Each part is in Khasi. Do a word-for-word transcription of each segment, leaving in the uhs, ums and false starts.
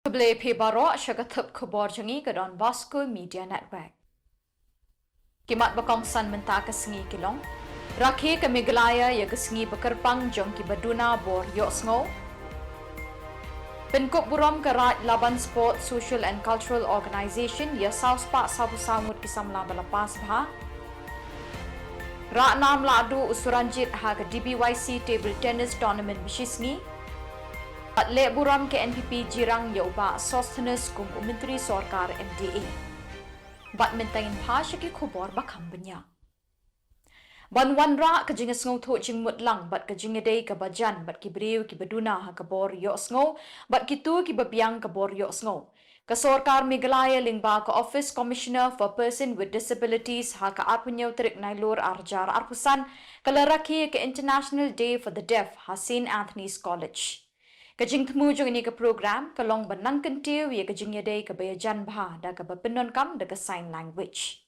Khublei phi baroh sha ka thup khubor jong ngi ka Don Bosco Media Network. Ki mat ba kongsan mynta ka sngi ki long: Rakhe ka Meghalaya ïa ka sngi ba kyrpang jong ki ba duna bor ïohsngew. Pynkup burom ka Raid Laban Sport Social and Cultural Organisation ïa saw spah saw phew saw ngut ki samla ba la pass bha. Rah nam lah duh u Suranjit ha ka D B Y C Table Tennis Tournament ba shisngi. Bad leh burom ka N P P Jirang ïa u Bah Sosthenes kum u Myntri Sorkar M D A. Bad mynta ngin phai sha ki khubor ba kham bniah. Ban wanrah ka jingïasngewthuh jingmutlang bad ka jingïadei kaba jan bad ki briew kiba duna ha ka bor ïohsngew bad kito kiba biang ka bor ïohsngew, ka Sorkar Meghalaya lyngba ka Office Commissioner for Person with Disabilities ha ka arphew hynñiew tarik Nailur arhajar arphew san ka la rakhe ïa ka International Day for the Deaf ha Saint Anthony's College. Ka jingthmu jong kane ka program ka long ban nang kyntiew ïa ka jingïadei kaba ïajan bha da kaba pyndonkam da ka sign language.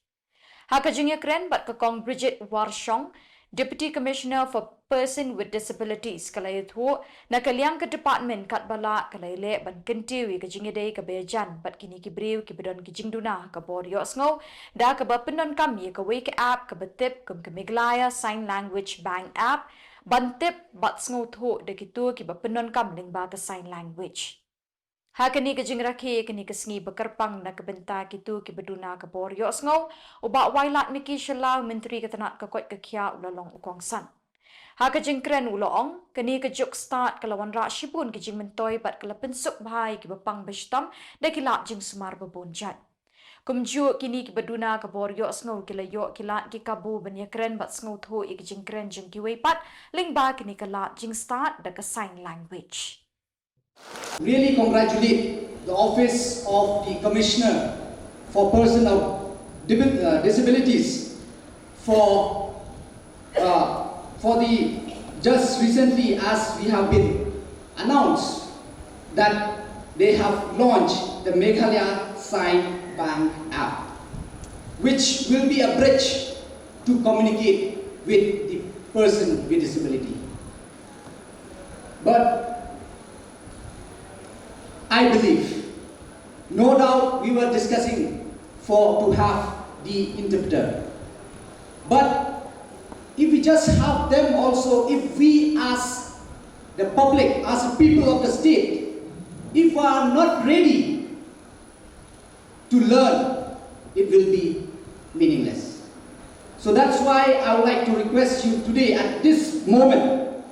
Ha ka jingïakren bad ka Kong Bridget Warshong, Deputy Commissioner for Person with Disabilities, ka la ïathuh, na ka liang ka department katba lah ka la ïaleh ban kyntiew ïa ka jingïadei kaba ïajan bad kine ki briew kiba don ki jingduna ha ka bor ïohsngew da kaba pyndonkam ïa kawei ka app kaba tip kum ka Meghalaya Sign Language Bank app ban tip bad sngewthuh da kito kiba pyndonkam lyngba ka sign language. Ha kane ka jingrakhe ïa kane ka sngi ba kyrpang na ka bynta kito kiba duna ka bor ïohsngew, u Bah Wailadmiki Shylla, u Myntri ka tnat ka koit ka khiah, u la long u kongsan. Ha ka jingkren u la ong, kane ka juk stad ka la wanrah shibun ki jingmyntoi bad ka la pynsuk bha ïa kiba pang ba shitom da ki lad jingsumar ba bun jait. Kumjuh kine kiba duna ka bor ïohsngew ki la ïoh ki lad ki kabu ban ïakren bad sngewthuh ïa ki jingkren jong kiwei pat lyngba kane ka lad jingstad da ka sign language. Really congratulate the Office of the Commissioner for Person of Dibi- uh, Disabilities for uh, for the just recently as we have been announced that they have launched the Meghalaya Sign Bank app, which will be a bridge to communicate with the person with disability. But I believe, no doubt we were discussing for to have the interpreter. But if we just have them also, if we as the public, as the people of the state, if we are not ready to learn, it will be meaningless. So that's why I would like to request you today at this moment,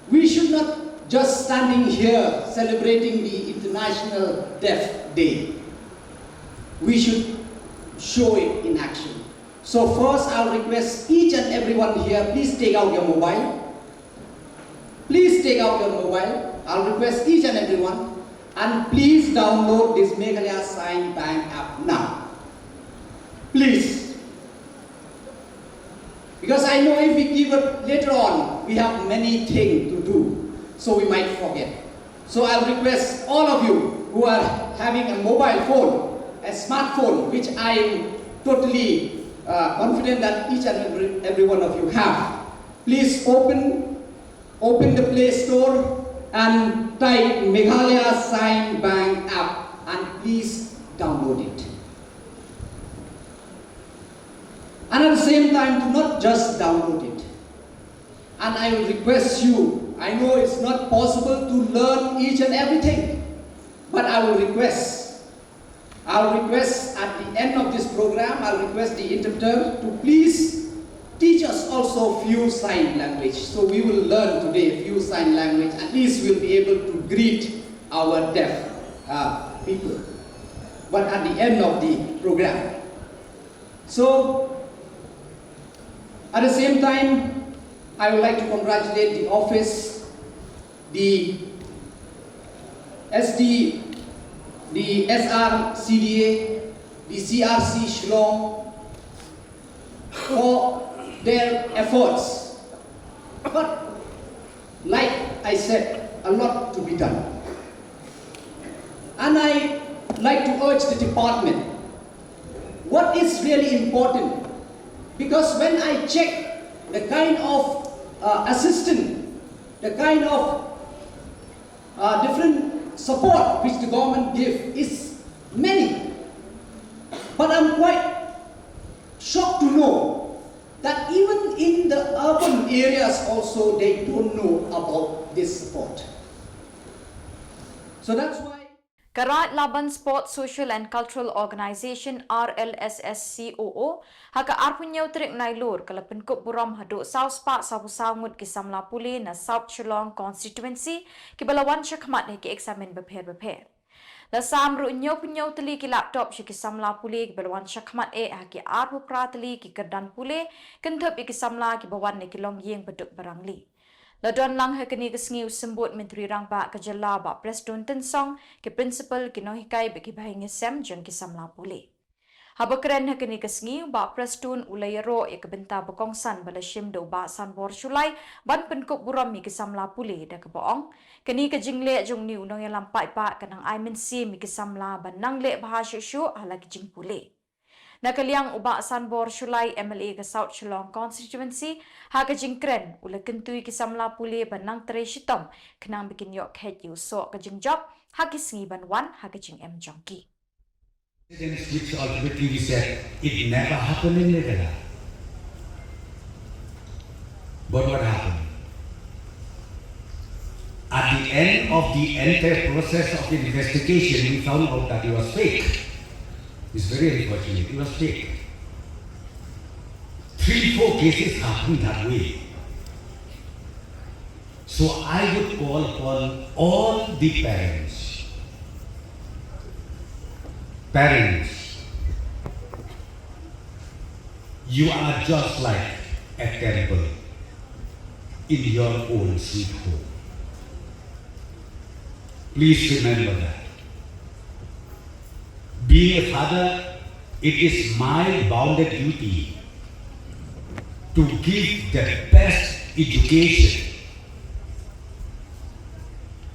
we should not just standing here celebrating the International Deaf Day. We should show it in action. So first, I'll request each and everyone here, please take out your mobile. Please take out your mobile. I'll request each and everyone, and please download this Meghalaya Sign Bank app now. Please. Because I know if we give it later on, we have many things to do, so we might forget. So I'll request all of you who are having a mobile phone, a smartphone, which I am totally uh, confident that each and every, every one of you have, please open open the Play Store and type Meghalaya Sign Bank app and please download it. And at the same time, do not just download it. And I will request you, I know it's not possible to learn each and everything, but I will request, I'll request at the end of this program, I'll request the interpreter to please teach us also few sign language. So we will learn today few sign language. At least we'll be able to greet our deaf uh, people. But at the end of the program, so, at the same time, I would like to congratulate the office, the S D, the S R C D A, the C R C Shillong for their efforts. But like I said, a lot to be done. And I like to urge the department what is really important, because when I check the kind of uh, assistance, the kind of uh, different Support which the government give is many, but I'm quite shocked to know that even in the urban areas also they don't know about this support. So that's why Ka Raid Laban Sports Social and Cultural Organisation, R L S S C O O, ha ka arphew hynñiew tarik Nailur ka la pynkup burom haduh saw spah sawphew saw ngut ki samla pule na South Shillong Constituency kiba la wan shakhmat ha ki eksamin bapher bapher. La sam ruh hynñiewphew hynñiew tylli ki laptop sha ki samla pule kiba la wan shakhmat eh ha ki arphew phra tylli ki kyrdan pule, kynthup ïa ki samla kiba wan na ki longïing baduk barangli. La don lang ha kane ka sngi u Symbud Myntri Rangbah ka jylla Bah Prestone Tynsong, ki principal, ki nonghikai bad ki bahaïing sem jong ki samla pule. Haba kren ha kane ka sngi, u Bah Prestone u la ïaroh ïa ka bynta ba kongsan ba la shim da u Bah Sanbor Shullai ban pynkup burom ïa ki samla pule da kaba ong, kane ka jingleh jong une u nongïalam paidbah ka nang ai mynsiem ïa ki samla ban nang leh bha shuh shuh ha la ki jingpule. Na ka liang u Bah Sanbor Shullai, M L A ka South Shillong Constituency, ha ka jingkren u la kyntu ïa ki samla pule ban nang trei shitom khnang ba kin ïoh kheit ïa u soh ka jingjop ha ki sngi ban wan ha ka jingim jong ki. Which ultimately we said it never happened in Meghalaya. But what happened? At the end of the entire process of investigation, we found out that it was fake. It's very unfortunate. It was fake. Three, four cases happened that way. So I would call upon all the parents. Parents, you are just like a temple in your own sweet home. Please remember that. Being a father, it is my bounden duty to give the best education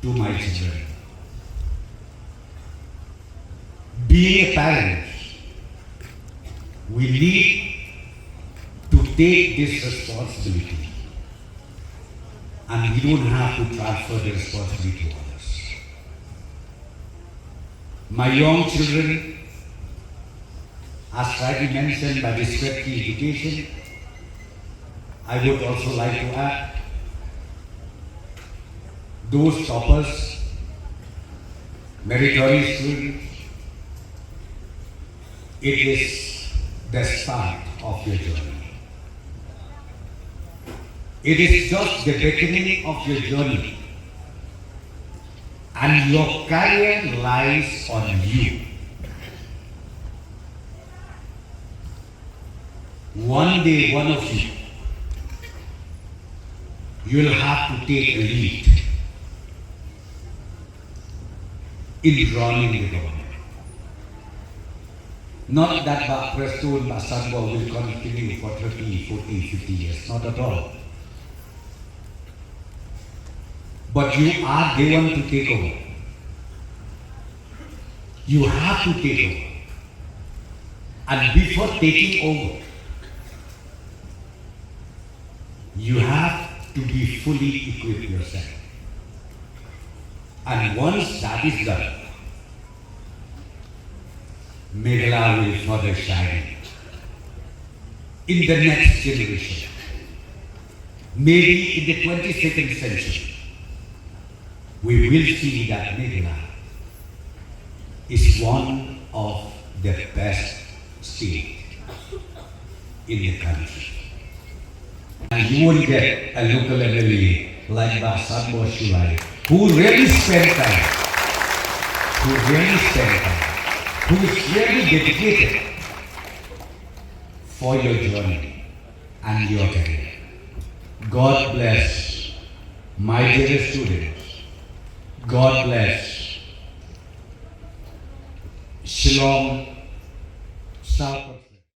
to my children. Being a parent, we need to take this responsibility, and we don't have to transfer the responsibility to others. My young children, as rightly mentioned by the Secretary Education, I would also like to add, those toppers, meritorious students, it is the start of your journey. It is just the beginning of your journey, and your career lies on you. One day, one of you, you'll have to take a lead in running the government. Not that Bah Prestone, Bah Sanbor will continue for thirty, forty, fifty years, not at all. But you are the one to take over. You have to take over. And before taking over, you have to be fully equipped yourself. And once that is done, Meghalaya will further shine in the next generation. Maybe in the twenty-second century, we will see that Meghalaya is one of the best state in the country. And you won't get a local M L A like Bah Sanbor Shullai, who really spent time, who really spent time, who is really dedicated for your journey and your career. God bless my dear students. God bless Shillong South.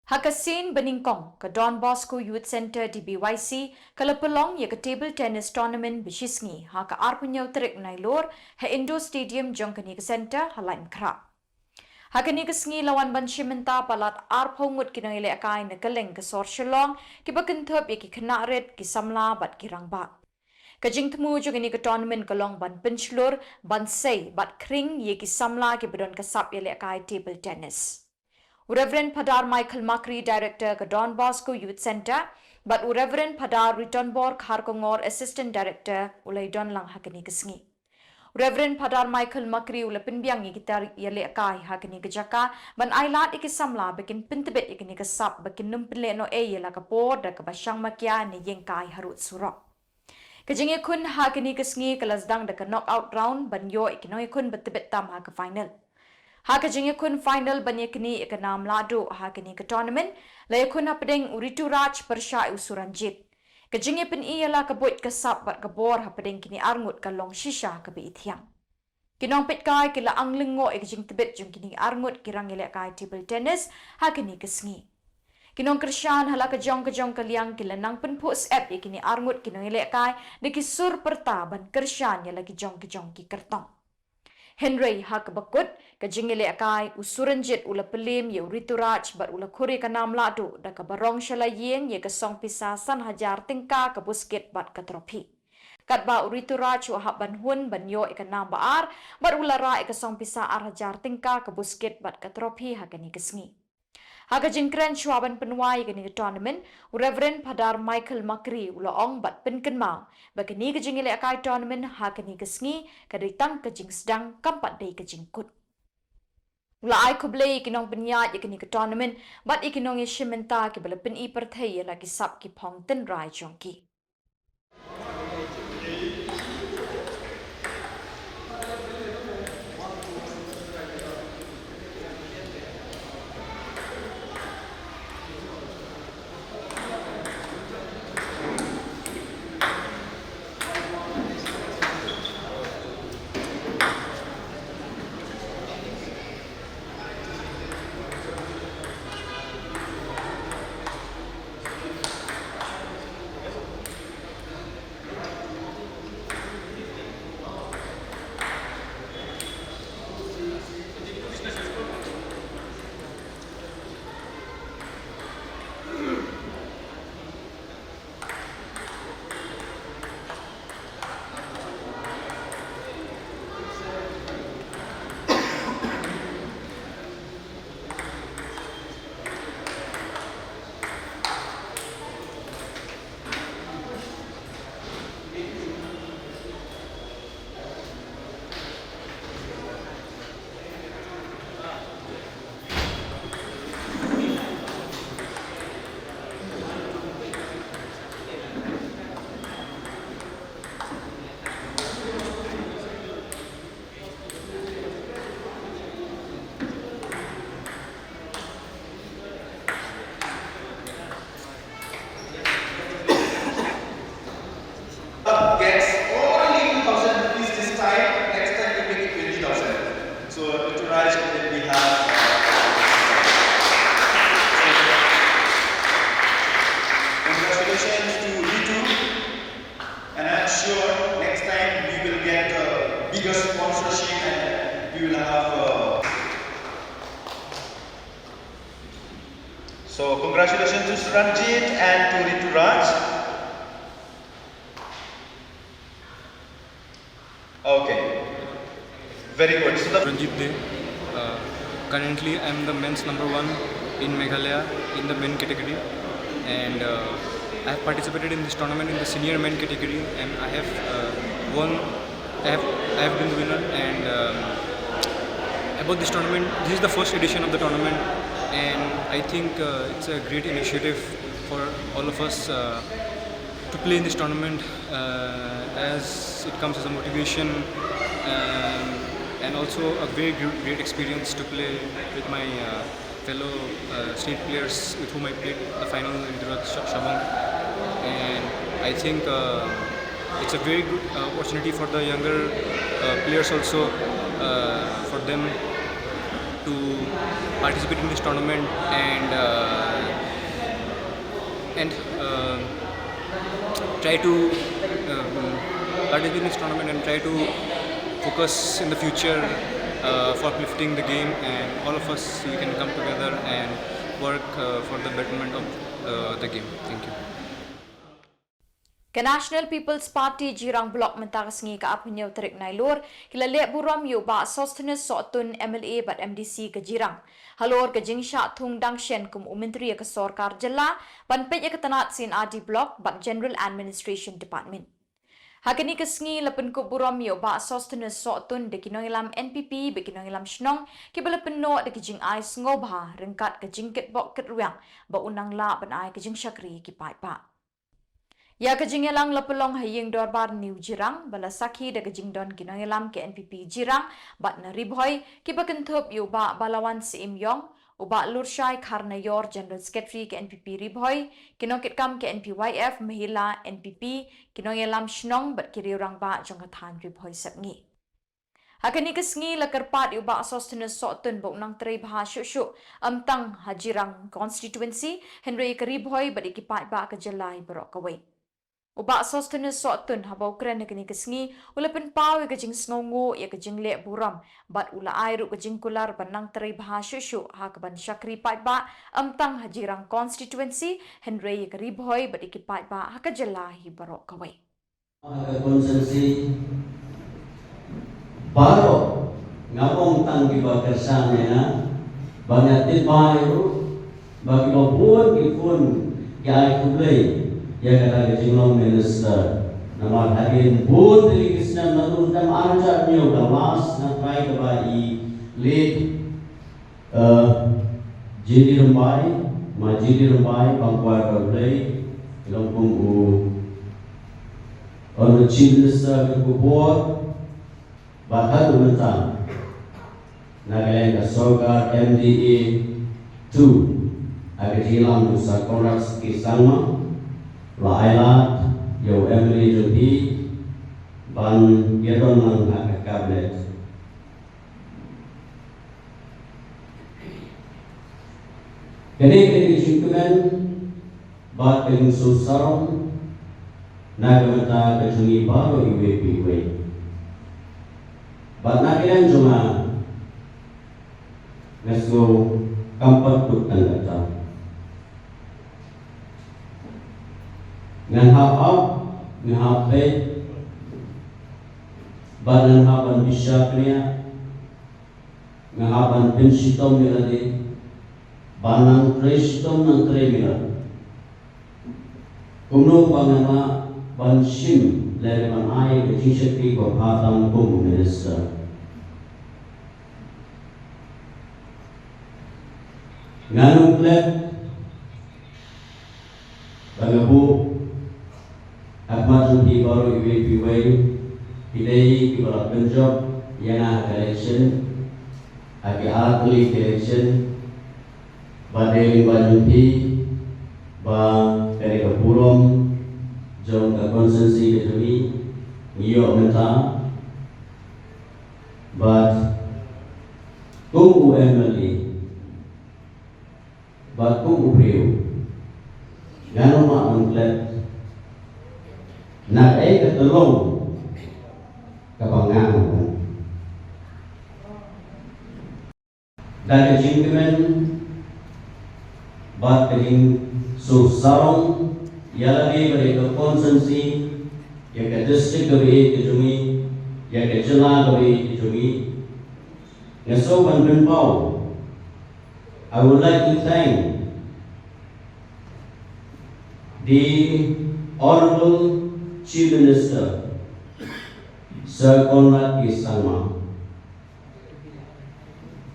Ha ka sien banyngkong, ka Don Bosco Youth Centre D B Y C ka la pynlong ïa ka table tennis tournament ba shisngi ha ka arphew hynñiew tarik Nailur ha indoor stadium jong kane ka centre ha Laitumkhrah. Ha kane ka sngi la wan ban shim bynta palat arphew ngut ki nongïalehkai na kylleng ka sor Shillong kiba kynthup ïa ki khynnah rit, ki samla bad ki rangbah. Ka jingthmu jong kane ka tournament ka long ban pynshlur, ban sei bad khring ïa ki samla kiba don ka sap ïalehkai table tennis. U Reverend Phadar Michael Makri, Director ka Don Bosco Youth Centre, bad u Reverend Phadar Ritonbor Kharkongor, Assistant Director, u la ïadon lang ha kane ka sngi. U Reverend Phadar Michael Makri u la pynbiang ïa ki tar ïalehkai ha kane ka jaka ban ailad ïa ki samla ba kin pyntbit ïa kane ka sap ba kin nym pynlehnohei ïa la ka por da kaba shang makia ne ïeng kai harud surok. Ka jingïakhun ha kane ka sngi ka la sdang da ka knockout round ban ïoh ïa ki nongïakhun ba tbit tam ha ka final. Ha ka jingïakhun final ban ïaknieh ïa ka nam lahduh ha kane ka tournament, la ïakhun hapdeng u Rituraj pyrshah ïa u Suranjit. Ka jingïapyni ïa la ka buit ka sap bad ka bor hapdeng kine arngut ka long shisha kaba ithiang. Ki nongpeitkai ki la ang lyngngoh ïa ka jingtbit jong kine arngut ki rangïalehkai table tennis ha kane ka sngi. Ki nongkyrshan ha la ka jong ka jong ka liang ki la nang pynphuh syep ïa kine arngut ki nongïalehkai da ki sur pyrta ban kyrshan ïa la ki jong ka jong ki kyrtong. Hynrei ha kaba kut ka jingïalehkai, u Suranjit u la pyllim ïa u Rituraj bad u la khur ïa ka nam lahduh da kaba rong sha la ïing ïa ka song pisa san hajar tyngka, ka buskit bad ka trophy. Katba u Rituraj u hap ban hun ban ïoh ïa ka nam ba ar bad u la rah ïa ka song pisa ar hajar tyngka, ka buskit bad ka trophy ha kane ka sngi. Ha ka jingkren shuwa ban pynwai ïa kane ka tournament, u Reverend Phadar Michael Makri u la ong bad pynkynmaw ba kane ka jingïalehkai tournament ha kane ka sngi ka dei tang ka jingsdang, kam pat dei ka jingkut. U la ai khublei ïa ki nongpynïaid ïa kane ka tournament bad ïa ki nongïashim bynta kiba la pyni pyrthei ïa la ki sap ki phong tynrai jong ki. Gets only two thousand rupees this time, next time we make it twenty thousand. So, Rituraj, and then we have, uh, congratulations to Ritu, and I'm sure next time we will get a bigger sponsorship and we will have, uh, so, congratulations to Suranjit and to Rituraj. Okay. Very good. So the Ranjit Dey. Uh, currently, I'm the men's number one in Meghalaya in the men category, and uh, I have participated in this tournament in the senior men category, and I have uh, won. I have I have been the winner, and um, about this tournament, this is the first edition of the tournament, and I think uh, it's a great initiative for all of us uh, to play in this tournament, uh, as it comes as a motivation, um, and also a very gr- great experience to play with my uh, fellow uh, state players with whom I played the final in Durot Shabong. And I think uh, it's a very good uh, opportunity for the younger uh, players also, uh, for them to participate in this tournament and uh, and uh, try to um, participate in this tournament and try to focus in the future uh, for uplifting the game, and all of us, we can come together and work uh, for the betterment of uh, the game. Thank you. Ka National People's Party Jirang Block mynta ka sngi ka arphew hynñiew tarik Nailur ki la leh burom ïa u Bah Sosthenes Sohtun, M L A bad M D C ka Jirang, halor ka jingshah thung dang shen kum u Myntri ïa ka Sorkar Jylla ban peit ïa ka tnat C and R D Block bad General Administration Department. Ha kane ka sngi la pynkup burom ïa u Bah Sosthenes Sohtun da ki nongïalam N P P bad ki nongïalam shnong kiba la pynnoh da ki jingai sngewbha ryngkat ka jingkitbok kitrwiang ba u nang lah ban ai ka jingshakri ïa ki paidbah. Ïa ka jingïalang la pynlong ha ïing dorbar New Jirang ba la sakhi da ka jingdon ki nongïalam ka N P P Jirang bad na Ri Bhoi kiba kynthup ïa u Bah Balawan Syiem Ïong, u Bah Lurshai Kharnaior, General Secretary ka N P P Ri Bhoi, ki nongkitkam ka N P Y F, Mahila, N P P, ki nongïalam shnong bad ki riew rangbah jong ka thaiñ Ri Bhoi Sepngi. Ha kane ka sngi la kyrpad ïa u Bah Sosthenes Sohtun ba u nang trei bha shuh shuh, ym tang ha Jirang constituency hynrei ka Ri Bhoi bad ïa ki paidbah ka jylla hi baroh kawei. U Bah Sosthenes Sohtun haba u kren ha kane ka sngi u la pynpaw ïa ka jingsngewnguh ïa ka jingleh burom bad u la ai ruh ka jingkular ban nang trei bha shuh shuh ha kaban shakri paidbah, ym tang ha Jirang constituency hynrei ïa ka Ri Bhoi bad ïa ki paidbah ha ka jylla hi baroh kawei. Ha ka constituency baroh, nga ong tang kiba kyrshan ïa nga, ba nga tip ba ïa u, ba kiba bun ki khun ki ai khublei ïa kata ka jinglong minister. Namar hadien bun tylli ki snem, naduh snem ar hajar hynñiew, ka last nga trai kaba i late Uh, J D Rymbai, ma J D Rymbai, ban kwah ban khublei, long kum u, u Chief Minister ka por, bad haduh mynta, na ka liang ka sorkar M D A two, ha ka jingïalam u Sir Conrad K Sangma, la ai lad ïa u M L A jong phi, ban ïadon lang ha ka cabinet. Kane ka dei ka jingkmen bad ka jingsngewsarong na ka bynta ka jong ngi baroh iwei pa iwei. Bad na ka liang jong nga, nga sngew kam pat kut tang kata. Ngan hap ap, ngan hap peit, bad ngan hap ban bishar bniah, nga hap ban pynshitom ïa lade, ban nang trei shitom nang trei ïa lade. Kumno ba ngan lah ban shim lane ban ai ka jingshakri kaba bha tam kum u minister. Ngan ym klet ba nga buh ha khmat jong phi baroh iwei pa iwei, phi dei kiba la pynjop ïa nga ha ka election, ha ki ar tylli ki election, bad dei lyngba jong phi ba kane ka burom jong ka constituency ka jong ngi ngi ïoh mynta, bad kum u M L A, bad kum u briew, ngan ym lah ban klet na kaei ka tyllong kaba nga ngan. Da ka jingkmen bad ka jingsngewsarong ïa lade bad ïa ka constituency, ïa ka district kaba ïeit ka jong ngi, ïa ka jylla kaba ïeit ka jong ngi, nga sngew ban pynpaw. I would like to thank the Honorable Chief Minister, Sir Conrad K Sangma,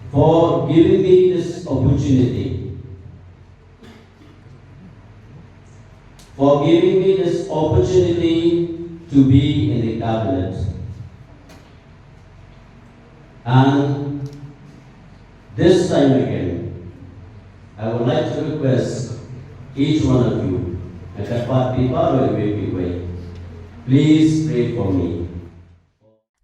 for giving me this opportunity, for giving me this opportunity to be in the cabinet. And this time again, I would like to request each one of you, na ka kyrpad phi baroh iwei pa iwei, please pray for me.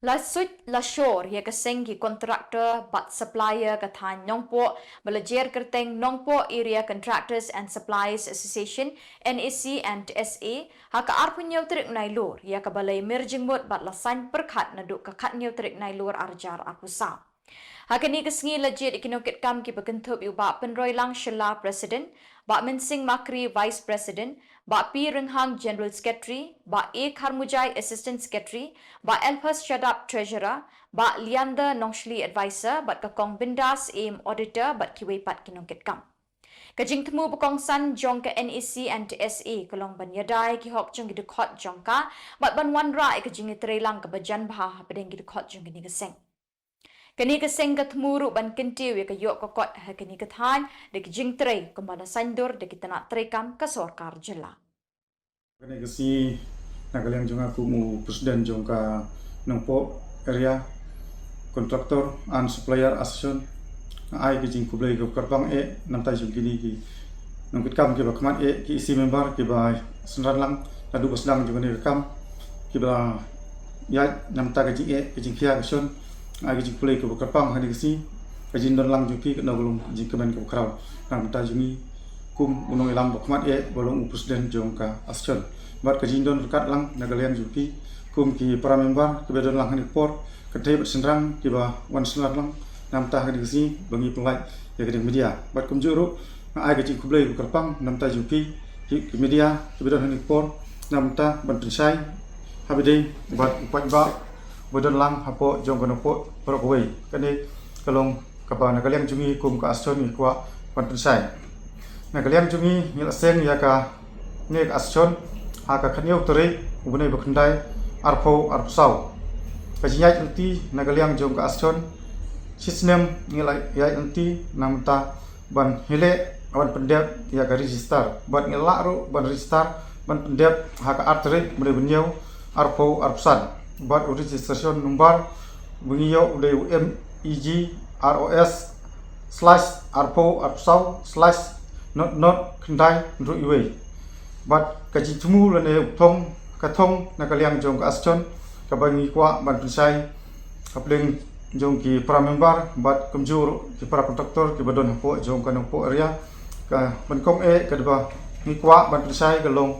La suit la shor ïa ka seng ki contractor bad supplier ka thaiñ Nongpoh ba la jer kyrteng Nongpoh Area Contractors and Suppliers Association, N A C and S A, ha ka arphew hynñiew tarik Nailur, ïa kaba la ïamir jingmut bad la sain pyrkhat naduh ka khathynñiew tarik Nailur ar hajar arphew saw. Ha kane ka sngi la jied ïa ki nongkitkam kiba kynthup ïa u Bah Pynroilang Shylla, President, Bah Mynsing Makri, Vice President, Bah P Ringhang, General Secretary, Bah A Kharmujai, Assistant Secretary, Bah Elphas Shadap, Treasurer, Bah Leander Nongshli, Advisor, bad ka Kong Bindas Aim, Auditor, bad kiwei pat ki nongkitkam. Ka jingthmu ba kongsan jong ka NEC and SA ka long ban ïada ïa ki hok jong ki dkhot jong ka, bad ban wanrah ïa ka jingïatreilang kaba jan bha hapdeng ki dkhot jong kane ka seng. Kane ka seng ka thmu ruh ban kyntiew ïa ka ïoh ka kot ha kane ka thaiñ da ki jingtrei kumba la saiñdur da ki tnat treikam ka sorkar jylla. Kane ka sngi na ka liang jong nga kum u President jong ka Nongpoh Area Contractor and Supplier Association, nga ai ka jingkhublei kaba kyrpang eh na bynta jong kine ki nongkitkam kiba khmat eh, ki EC member kiba synran lang naduh ba sdang jong kane ka kam, kiba ïaid na bynta ka jingeh ka jingkhia ka shon. Nga ai ka jingkhublei kaba kyrpang ha kane ka sngi. Ka jingdon lang jong phi ka long ka jingkmen kaba khraw na bynta jong ngi kum u nongïalam ba khmat eh ba long u President jong ka Association. Bad ka jingdon ryngkat lang na ka liang jong phi kum ki para member kiba don lang ha kane ka por, kynthei bad shynrang kiba wan synran lang na bynta ha kane ka sngi ba ngi pynlait ïa kane ka media. Bad kumjuh ruh nga ai ka jingkhublei kaba kyrpang na bynta jong phi, ki, ki media kiba don ha kane ka por, na bynta ban pynshai ha ba dei bad u paidbah ba don lang hapoh jong ka Nongpoh baroh kawei. Kane ka long kaba na ka liang jong ngi kum ka Association ngi kwah ban pynshai. Na ka liang jong ngi ngi la seng ïa kane ka Association ha ka khathynñiew tarik u bnai ba khyndai, arphew arphew saw. Ka jingïaid lynti na ka liang jong ka Association shi snem ngi la ïaid lynti na bynta ban heh leh ban pyndep ïa ka register. Bad ngi lah ruh ban register ban pyndep ha ka ar tarik bnai ba hynñiew, arphew arphew san. Bad u registration number ba ngi ïoh u dei u MEGROS slash arphew arphew saw slash not not khyndai hynriew wei. Bad ka jingthmu lane u thong, ka thong na ka liang jong ka Association kaba ngi kwah ban pynshai hapdeng jong ki para member bad kumjuh ruh ki para contractor kiba don hapoh jong ka Nongpoh area. Ka ban kong eh kaba ngi kwah ban pynshai ka long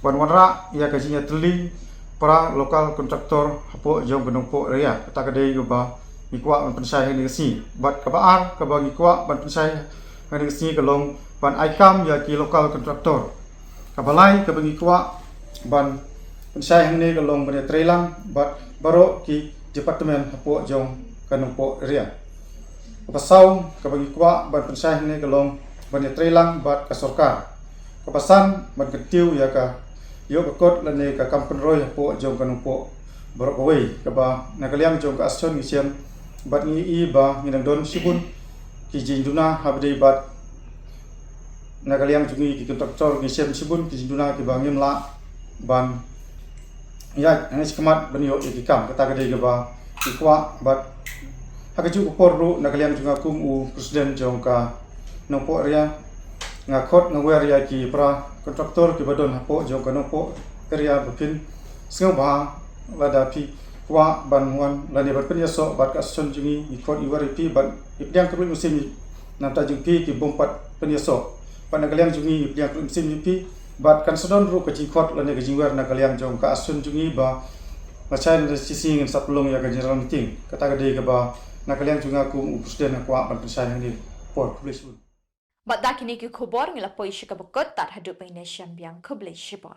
ban wanrah ïa ka jingïatylli para local contractor hapoh jong ka Nongpoh area. Kata ka dei kaba ngi kwah ban pynshai ha kane ka sngi. Bad kaba ar kaba ngi kwah ban pynshai ha kane ka sngi ka long ban ai kam ïa ki local contractor. Kaba lai kaba ngi kwah ban pynshai hangne ka long ban ïatreilang bad baroh ki department hapoh jong ka Nongpoh area. Kaba saw kaba ngi kwah ban pynshai hangne ka long ban ïatreilang bad ka sorkar. Kaba san ban kyntiew ïa ka ïoh ka kot lane ka kam pynroi hapoh jong ka Nongpoh baroh kawei, kaba na ka liang jong ka Association ngi shem bad ngi i ba ngi dang don shibun ki jingduna ha ba dei bad na ka liang jong ngi ki contractor ngi shem shibun ki jingduna kiba ngim lah ban ïaid hangne shakhmat ban ïoh ïa ki kam. Kata ka dei kaba ngi kwah. Bad ha kajuh ka por ruh na ka liang jong nga kum u President jong ka Nongpoh area nga khot nga wer ïa ki para contractor kiba don hapoh jong ka Nongpoh area ba phin sngewbha lada phi kwah ban wan lane ban pynïasoh bad ka Association jong ngi, ngi khot ngi wer ïa phi bad ngi pdiang kyrpad mynsiem na bynta jong phi ki bym pat pynïasoh. Bad na ka liang jong ngi ngi pdiang kyrpad mynsiem ïa phi bad kan sa don ruh ka jingkhot lane ka jingwer na ka liang jong ka Association jong ngi ba lashai lane shisngi ngin sa pynlong ïa ka general meeting. Kata ka dei kaba na ka liang jong nga kum u President nga kwah ban pynshai hangne ka por. Khublei shibun. Bad da kine ki khubor ngi la poi sha kaba kut, tad haduh ba ngin ïashem biang, khublei shibun.